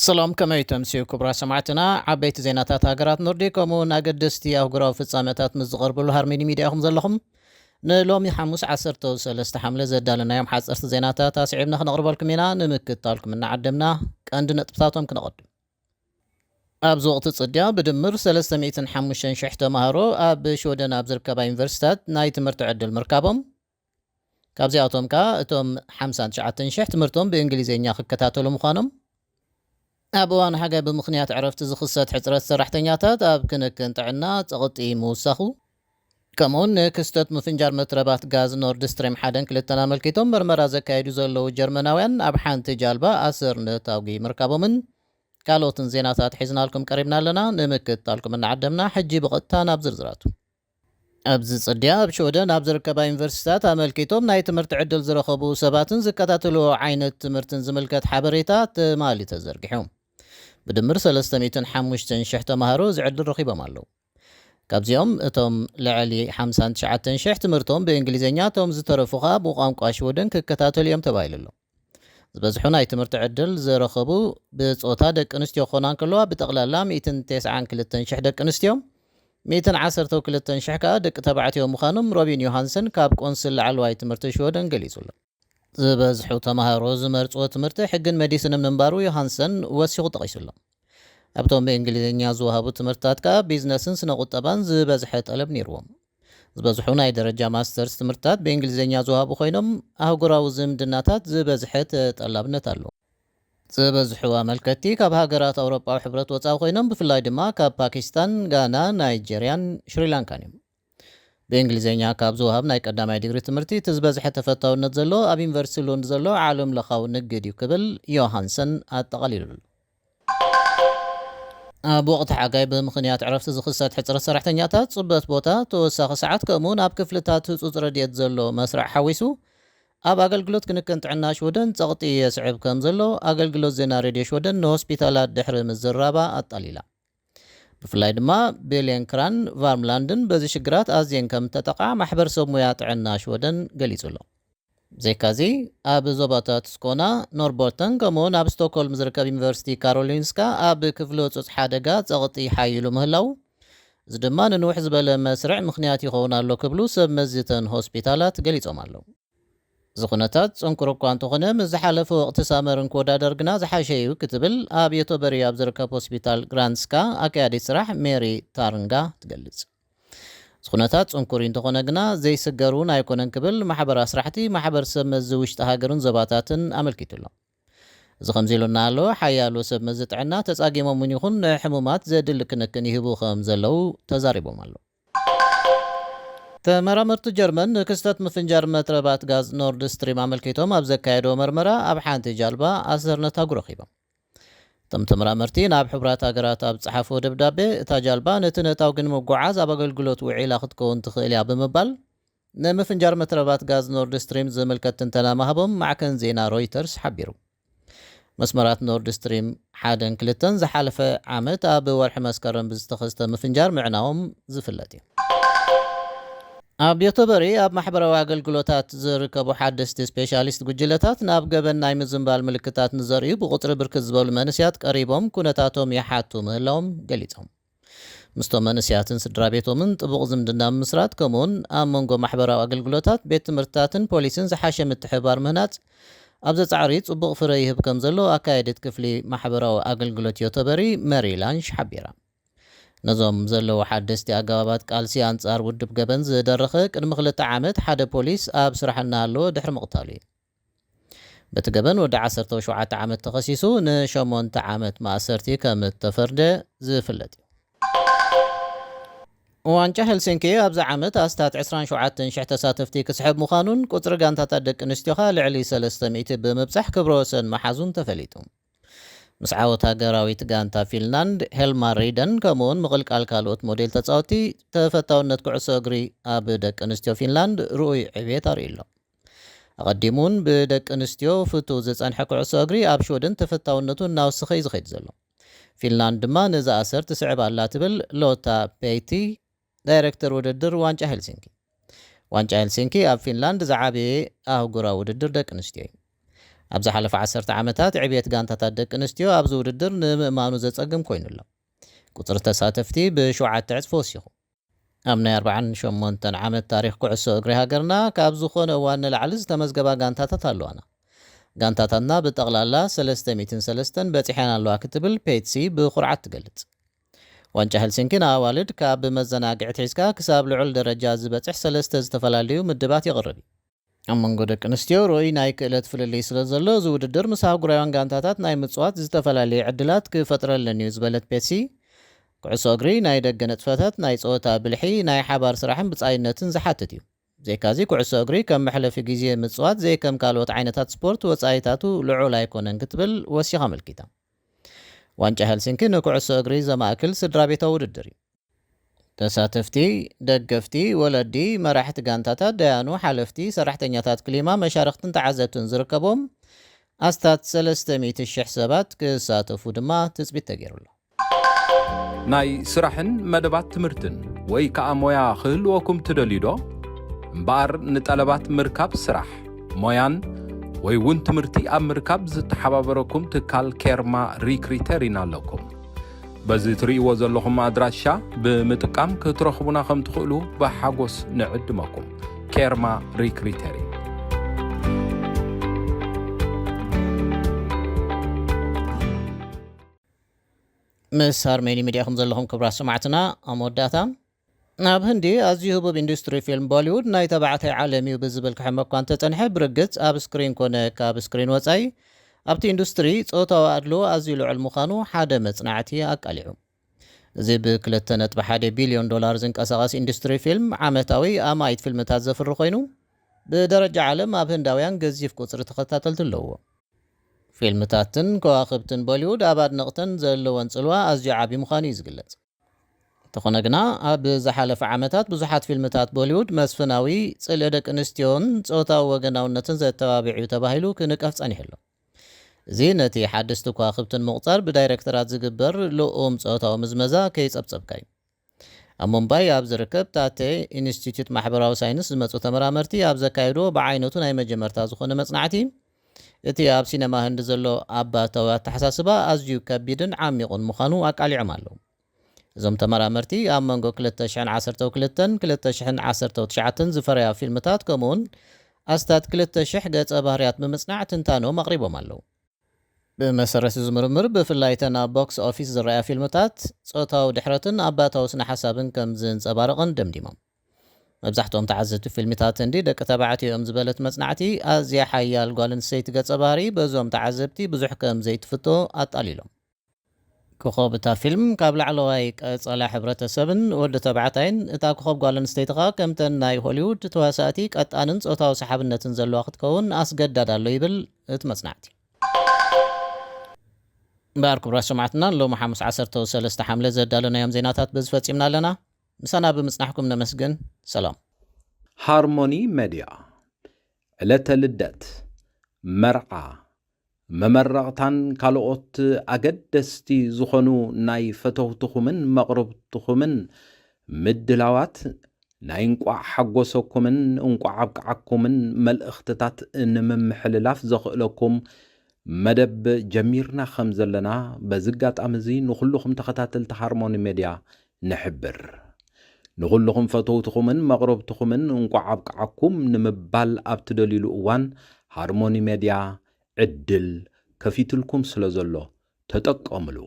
ሰላም፣ ከመይ ተምስዩ ክቡራት ሰማዕትና? ዓበይቲ ዜናታት ሃገራት ኖርዲክ ከምኡ እውን ኣገደስቲ ኣህጉራዊ ፍጻመታት ምስ ዝቐርብሉ ሃርመኒ ሚድያ ኢኹም ዘለኹም። ንሎሚ ሓሙስ ዓሰርተ ሰለስተ ሓምለ ዘዳለናዮም ሓጸርቲ ዜናታት ኣስዒብና ክነቕርበልኩም ኢና። ንምክትታልኩም እናዓደምና ቀንዲ ነጥብታቶም ክነቐድም። ኣብዚ ወቕቲ ጽድያ ብድምር ሰለስተ ሚእትን ሓሙሽተን ሽሕ ተማሃሮ ኣብ ሽወደን ኣብ ዝርከባ ዩኒቨርሲታት ናይ ትምህርቲ ዕድል ምርካቦም፣ ካብዚኣቶም ከኣ እቶም ሓምሳን ትሽዓተን ሽሕ ትምህርቶም ብእንግሊዝኛ ክከታተሉ ምዃኖም፣ ኣብ እዋን ሓጋይ ብምኽንያት ዕረፍቲ ዝኽሰት ሕጽረት ሰራሕተኛታት ኣብ ክንክን ጥዕና ጸቕጢ ምውሳኹ፣ ከምኡውን ንክስተት ምፍንጃር መትረባት ጋዝ ኖርድ ስትሪም ሓደን ክልተን ኣመልኪቶም መርመራ ዘካየዱ ዘለዉ ጀርመናውያን ኣብ ሓንቲ ጃልባ ኣሰር ነታጒ ምርካቦምን ካልኦትን ዜናታት ሒዝናልኩም ቀሪብና ኣለና። ንምክትታልኩም እናዓደምና ሕጂ ብቐጥታ ናብ ዝርዝራቱ። ኣብዚ ጽድያ ኣብ ሽወደን ኣብ ዝርከባ ዩኒቨርሲታት ኣመልኪቶም ናይ ትምህርቲ ዕድል ዝረኸቡ ሰባትን ዝከታተልዎ ዓይነት ትምህርትን ዝምልከት ሓበሬታ ትማሊ ተዘርጊሑ። ብድምር ሰለስተ ሚእትን ሓሙሽተን ሽሕ ተማሃሮ እዚ ዕድል ረኺቦም ኣለዉ። ካብዚኦም እቶም ልዕሊ ሓምሳን ትሽዓተን ሽሕ ትምህርቶም ብእንግሊዝኛ፣ እቶም ዝተረፉ ኸኣ ብቋንቋ ሽወደን ክከታተሉ እዮም ተባሂሉ ኣሎ። ዝበዝሑ ናይ ትምህርቲ ዕድል ዝረኸቡ ብጾታ ደቂ ኣንስትዮ ክኾና እንከለዋ፣ ብጠቕላላ ሚእትን ተስዓን ክልተን ሽሕ ደቂ ኣንስትዮ፣ ሚእትን ዓሰርተው ክልተን ሽሕ ከኣ ደቂ ተባዕትዮ ምዃኖም ሮቢን ዮሃንሰን ካብ ቆንስል ላዕለዋይ ትምህርቲ ሽወደን ገሊጹ ኣሎ። ዝበዝሑ ተማሃሮ ዝመርጽዎ ትምህርቲ ሕግን ሜዲስንን ምንባሩ ዮሃንሰን ወሲኹ ጠቒሱ ኣሎ። ኣብቶም ብእንግሊዝኛ ዝወሃቡ ትምህርትታት ከኣ ቢዝነስን ስነ ቁጠባን ዝበዝሐ ጠለብ ነይርዎም። ዝበዝሑ ናይ ደረጃ ማስተርስ ትምህርትታት ብእንግሊዝኛ ዝወሃቡ ኮይኖም፣ ኣህጉራዊ ዝምድናታት ዝበዝሐ ተጠላብነት ኣለዎ። ዝበዝሑ ኣመልከትቲ ካብ ሃገራት ኣውሮጳዊ ሕብረት ወጻኢ ኮይኖም፣ ብፍላይ ድማ ካብ ፓኪስታን፣ ጋና፣ ናይጀርያን ሽሪላንካን እዮም። ብእንግሊዝኛ ካብ ዝወሃብ ናይ ቀዳማይ ዲግሪ ትምህርቲ እቲ ዝበዝሐ ተፈታውነት ዘለዎ ኣብ ዩኒቨርሲቲ ሉንድ ዘሎ ዓለም ለኻዊ ንግድ እዩ ክብል ዮሃንሰን ኣጠቓሊሉ ኣሎ። ኣብ ወቕቲ ሓጋይ ብምኽንያት ዕረፍቲ ዝኽሰት ሕጽረት ሰራሕተኛታት፣ ጽበት ቦታ፣ ተወሳኺ ሰዓት፣ ከምኡውን ኣብ ክፍልታት ህጹጽ ረድኤት ዘሎ መስርዕ ሓዊሱ፣ ኣብ ኣገልግሎት ክንክን ጥዕና ሽወደን ጸቕጢ የስዕብ ከም ዘሎ ኣገልግሎት ዜና ሬድዮ ሽወደን ንሆስፒታላት ድሕሪ ምዝራባ ኣጣሊላ። ብፍላይ ድማ ቤሌንክራን ቫርምላንድን በዚ ሽግራት ኣዝየን ከም እተጠቕዓ ማሕበር ሰብ ሙያ ጥዕና ሽወደን ገሊጹ ኣሎ። ብዘይካዚ፣ ኣብ ዞባታት ስኮና፣ ኖርቦርተን፣ ከምኡውን ኣብ ስቶክሆልም ዝርከብ ዩኒቨርሲቲ ካሮሊንስካ ኣብ ክፍሊ ህጹጽ ሓደጋ ጸቕጢ ሓይሉ ምህላው፣ እዚ ድማ ንንውሕ ዝበለ መስርዕ ምኽንያት ይኸውን ኣሎ ክብሉ ሰብ መዚ እተን ሆስፒታላት ገሊጾም ኣለዉ። እዚ ኩነታት ጽንኩር እኳ እንተኾነ፣ ምስ ዝሓለፈ ወቕቲ ሳመር እንክወዳደር ግና ዝሓሸ እዩ ክትብል ኣብ ዮቶበሪ ኣብ ዝርከብ ሆስፒታል ግራንስካ ኣካያዲት ስራሕ ሜሪ ታርንጋ ትገልጽ። እዚ ኩነታት ጽንኩር እንተኾነ ግና ዘይስገር እውን ኣይኮነን ክብል ማሕበር ኣስራሕቲ፣ ማሕበር ሰብ መዚ ውሽጢ ሃገርን ዞባታትን ኣመልኪቱ ኣሎ። እዚ ከምዚ ኢሉ እናሃለወ፣ ሓያሎ ሰብ መዚ ጥዕና ተጻጊሞም እውን ይኹን ንሕሙማት ዘድሊ ክንክን ይህቡ ከም ዘለዉ ተዛሪቦም ኣለዉ። ተመራመርቲ ጀርመን ንክስተት ምፍንጃር መትረባት ጋዝ ኖርድ ስትሪም ኣመልኪቶም ኣብ ዘካየድዎ መርመራ፣ ኣብ ሓንቲ ጃልባ ኣሰር ነታጉ ረኺቦም። እቶም ተመራመርቲ ናብ ሕቡራት ሃገራት ኣብ ዝጸሓፍዎ ደብዳቤ፣ እታ ጃልባ ነቲ ነታጉ ንምጉዓዝ ኣብ ኣገልግሎት ውዒላ ክትከውን ትኽእል እያ ብምባል፣ ንምፍንጃር መትረባት ጋዝ ኖርድ ስትሪም ዝምልከት ትንተና ምሃቦም ማዕከን ዜና ሮይተርስ ሓቢሩ። መስመራት ኖርድ ስትሪም ሓደን ክልተን ዝሓለፈ ዓመት ኣብ ወርሒ መስከረም ብዝተኸስተ ምፍንጃር ምዕናዎም ዝፍለጥ እዩ። ኣብ ዮቶበሪ ኣብ ማሕበራዊ ኣገልግሎታት ዝርከቡ ሓደስቲ ስፔሻሊስት ጉጅለታት፣ ናብ ገበን ናይ ምዝንባል ምልክታት ንዘርእዩ ብቁጽሪ ብርክት ዝበሉ መንእስያት ቀሪቦም ኩነታቶም ይሓቱ ምህላዎም ገሊጾም። ምስቶም መንእስያትን ስድራ ቤቶምን ጥቡቕ ዝምድና ምምስራት፣ ከምኡውን ኣብ መንጎ ማሕበራዊ ኣገልግሎታት፣ ቤት ትምህርትታትን ፖሊስን ዝሓሸ ምትሕብባር ምህናጽ፣ ኣብዚ ጻዕሪ ጽቡቕ ፍረ ይህብ ከም ዘሎ ኣካየዲት ክፍሊ ማሕበራዊ ኣገልግሎት ዮቶበሪ መሪ ላንሽ ሓቢራ። ነዞም ዘለዉ ሓደስቲ ኣገባባት ቃልሲ ኣንጻር ውድብ ገበን ዝደረኸ፣ ቅድሚ ክልተ ዓመት ሓደ ፖሊስ ኣብ ስራሕ እናሃለወ ድሕሪ ምቕታሉ እዩ። በቲ ገበን ወዲ ዓሰርተ ሸውዓተ ዓመት ተኸሲሱ ንሸሞንተ ዓመት ማእሰርቲ ከም እተፈርደ ዝፍለጥ እዩ። ዋንጫ ሄልሲንኪ ኣብዚ ዓመት ኣስታት ዕስራን ሸውዓተን ሽሕ ተሳተፍቲ ክስሕብ ምዃኑን ቁጽሪ ጋንታታት ደቂ ኣንስትዮኻ ልዕሊ ሰለስተ ሚእቲ ብምብጻሕ ክብረ ወሰን መሓዙን ተፈሊጡ። ምስ ዓወት ሃገራዊት ጋንታ ፊንላንድ ሄልማ ሪደን ከምኡውን ምቕልቃል ካልኦት ሞዴል ተጻወቲ፣ ተፈታውነት ኩዕሶ እግሪ ኣብ ደቂ ኣንስትዮ ፊንላንድ ርኡይ ዕብየት ኣርእዩ ኣሎ። ኣቐዲሙ እውን ብደቂ ኣንስትዮ ፍቱው ዝጸንሐ ኩዕሶ እግሪ ኣብ ሽወደን ተፈታውነቱ እናወሰኸ እዩ ዝኸይድ ዘሎ። ፊንላንድ ድማ ነዚ ኣሰር ትስዕብ ኣላ ትብል ሎታ ፔይቲ፣ ዳይሬክተር ውድድር ዋንጫ ሄልሲንኪ። ዋንጫ ሄልሲንኪ ኣብ ፊንላንድ ዝዓበየ ኣህጉራዊ ውድድር ደቂ ኣንስትዮ እዩ። ኣብ ዝሓለፈ ዓሰርተ ዓመታት ዕብየት ጋንታታት ደቂ ኣንስትዮ ኣብዚ ውድድር ንምእማኑ ዘጸግም ኮይኑ ኣሎ። ቁጽሪ ተሳተፍቲ ብሸውዓተ ዕጽፊ ወሲኹ። ኣብ ናይ ኣርባዓን ሸሞንተን ዓመት ታሪኽ ኩዕሶ እግሪ ሃገርና ካብ ዝኾነ እዋን ንላዕሊ ዝተመዝገባ ጋንታታት ኣለዋና። ጋንታታትና ብጠቕላላ ሰለስተ ሚእትን ሰለስተን በጺሐን ኣለዋ ክትብል ፔትሲ ብኹርዓት ትገልጽ። ዋንጫ ሄልሲንኪ ንኣዋልድ ካብ መዘናግዒ ትሒዝካ ክሳብ ልዑል ደረጃ ዝበጽሕ ሰለስተ ዝተፈላለዩ ምድባት የቕርብ እዩ። ኣብ መንጎ ደቂ ኣንስትዮ ርኡይ ናይ ክእለት ፍልልይ ስለ ዘሎ፣ እዚ ውድድር ምስ ኣህጉራውያን ጋንታታት ናይ ምጽዋት ዝተፈላለየ ዕድላት ክፈጥረለን እዩ ዝበለት ፔትሲ፣ ኩዕሶ እግሪ ናይ ደገ ንጥፈታት፣ ናይ ጸወታ ብልሒ፣ ናይ ሓባር ስራሕን ብጻይነትን ዝሓትት እዩ። ብዘይካዚ፣ ኩዕሶ እግሪ ከም መሕለፊ ግዜ ምጽዋት ዘይከም ካልኦት ዓይነታት ስፖርት ወጻኢታቱ ልዑል ኣይኮነን ክትብል ወሲኻ ኣመልኪታ። ዋንጫ ሄልሲንኪ ንኩዕሶ እግሪ ዘማእክል ስድራ ቤታዊ ውድድር እዩ። ተሳተፍቲ፣ ደገፍቲ፣ ወለዲ፣ መራሕቲ ጋንታታት፣ ደያኑ፣ ሓለፍቲ፣ ሰራሕተኛታት ክሊማ፣ መሻርኽትን ተዓዘብትን ዝርከቦም ኣስታት ሰለስተ ሚእቲ ሽሕ ሰባት ክሳተፉ ድማ ትጽቢት ተገይሩሉ። ናይ ስራሕን መደባት ትምህርትን ወይ ከኣ ሞያ ክህልወኩም ትደልዩ ዶ? እምበኣር ንጠለባት ምርካብ ስራሕ፣ ሞያን ወይ እውን ትምህርቲ ኣብ ምርካብ ዝተሓባበረኩም ትካል ኬርማ ሪክሪተር ኢና ኣለኩም። በዚ ትርእይዎ ዘለኹም ኣድራሻ ብምጥቃም ክትረኽቡና ከም ትኽእሉ ብሓጎስ ንዕድመኩም። ኬርማ ሪክሪተር እዩ። ምስ ሃርሜኒ ሚድያ ከም ዘለኹም ክብራት ሰማዕትና ኣብ መወዳእታ፣ ኣብ ህንዲ ኣዝዩ ህቡብ ኢንዱስትሪ ፊልም ቦሊውድ ናይ ተባዕታይ ዓለም እዩ ብዝብል ክሕመ እኳ እንተጸንሐ፣ ብርግጽ ኣብ ስክሪን ኮነ ካብ ስክሪን ወጻኢ ኣብቲ ኢንዱስትሪ ጾታዊ ኣድልዎ ኣዝዩ ልዑል ምዃኑ ሓደ መጽናዕቲ ኣቃሊዑ። እዚ ብክልተ ነጥቢ ሓደ ቢልዮን ዶላር ዝንቀሳቐስ ኢንዱስትሪ ፊልም ዓመታዊ ኣማኢት ፊልምታት ዘፍሪ ኮይኑ፣ ብደረጃ ዓለም ኣብ ህንዳውያን ገዚፍ ቁጽሪ ተኸታተልቲ ኣለዎ። ፊልምታትን ከዋኽብትን ቦሊውድ ኣብ ኣድነቕተን ዘለወን ጽልዋ ኣዝዩ ዓቢ ምዃኑ እዩ ዝግለጽ። እንተኾነ ግና፣ ኣብ ዝሓለፈ ዓመታት ብዙሓት ፊልምታት ቦሊውድ መስፍናዊ ጽልኢ ደቂ ኣንስትዮን ጾታዊ ወገናውነትን ዘተባብዕ እዩ ተባሂሉ ክንቀፍ ጸኒሑ ኣሎ። እዚ ነቲ ሓደስቲ ከዋኽብትን ምቑጻር ብዳይሬክተራት ዝግበር ልኡም ጾታዊ ምዝመዛ ከይጸብጸብካ እዩ። ኣብ ሙምባይ ኣብ ዝርከብ ታቴ ኢንስቲትዩት ማሕበራዊ ሳይንስ ዝመጹ ተመራመርቲ ኣብ ዘካየድዎ ብዓይነቱ ናይ መጀመርታ ዝኾነ መጽናዕቲ፣ እቲ ኣብ ሲነማ ህንዲ ዘሎ ኣባታዊ ኣተሓሳስባ ኣዝዩ ከቢድን ዓሚቑን ምዃኑ ኣቃሊዖም ኣለዉ። እዞም ተመራመርቲ ኣብ መንጎ ክልተ ሽሕን ዓሰርተው ክልተን ክልተ ሽሕን ዓሰርተው ትሽዓተን ዝፈረያ ፊልምታት፣ ከምኡውን ኣስታት ክልተ ሽሕ ገጸ ባህርያት ብምጽናዕ ትንታነኦም ኣቕሪቦም ኣለዉ። ብመሰረት እዚ ምርምር፣ ብፍላይ እተን ኣብ ቦክስ ኦፊስ ዝረኣያ ፊልምታት፣ ጾታዊ ድሕረትን ኣባታዊ ስነ ሓሳብን ከም ዝንጸባረቐን ደምዲሞም። መብዛሕትኦም ተዓዘብቲ ፊልምታት ህንዲ ደቂ ተባዕትዮ እዮም ዝበለት መጽናዕቲ፣ ኣዝያ ሓያል ጓል ኣንስተይቲ ገጸ ባህሪ በዞም ተዓዘብቲ ብዙሕ ከም ዘይትፍቶ ኣጣሊሎም። ኮኾብ እታ ፊልም ካብ ላዕለዋይ ቀጸላ ሕብረተሰብን ወዲ ተባዕታይን፣ እታ ኮኾብ ጓል ኣንስተይቲ ኸኣ ከምተን ናይ ሆሊውድ ተዋሳእቲ ቀጣንን ጾታዊ ሰሓብነትን ዘለዋ ክትከውን ኣስገዳድ ኣሎ ይብል እቲ መጽናዕቲ። እምበኣር ክቡራት ሰማዕትና፣ ሎሚ ሓሙስ ዓሰርተ ሰለስተ ሓምለ ዘዳለናዮም ዜናታት በዚ ፈጺምና ኣለና። ምሳና ብምጽናሕኩም ነመስግን። ሰላም። ሃርሞኒ ሜድያ፣ ዕለተ ልደት፣ መርዓ፣ መመረቕታን ካልኦት ኣገደስቲ ዝኾኑ ናይ ፈተውትኹምን መቕርብትኹምን ምድላዋት፣ ናይ እንቋዕ ሓጎሰኩምን እንቋዕ ኣብቅዓኩምን መልእኽትታት ንምምሕልላፍ ዘኽእለኩም መደብ ጀሚርና ከም ዘለና በዚ ኣጋጣሚ እዚ ንኹልኹም ተኸታተልቲ ሃርሞኒ ሜድያ ንሕብር። ንኹልኹም ፈተውትኹምን መቕረብትኹምን እንቋዕ ኣብቅዓኩም ንምባል ኣብ ትደልዩሉ እዋን፣ ሃርሞኒ ሜድያ ዕድል ከፊትልኩም ስለ ዘሎ ተጠቀምሉ።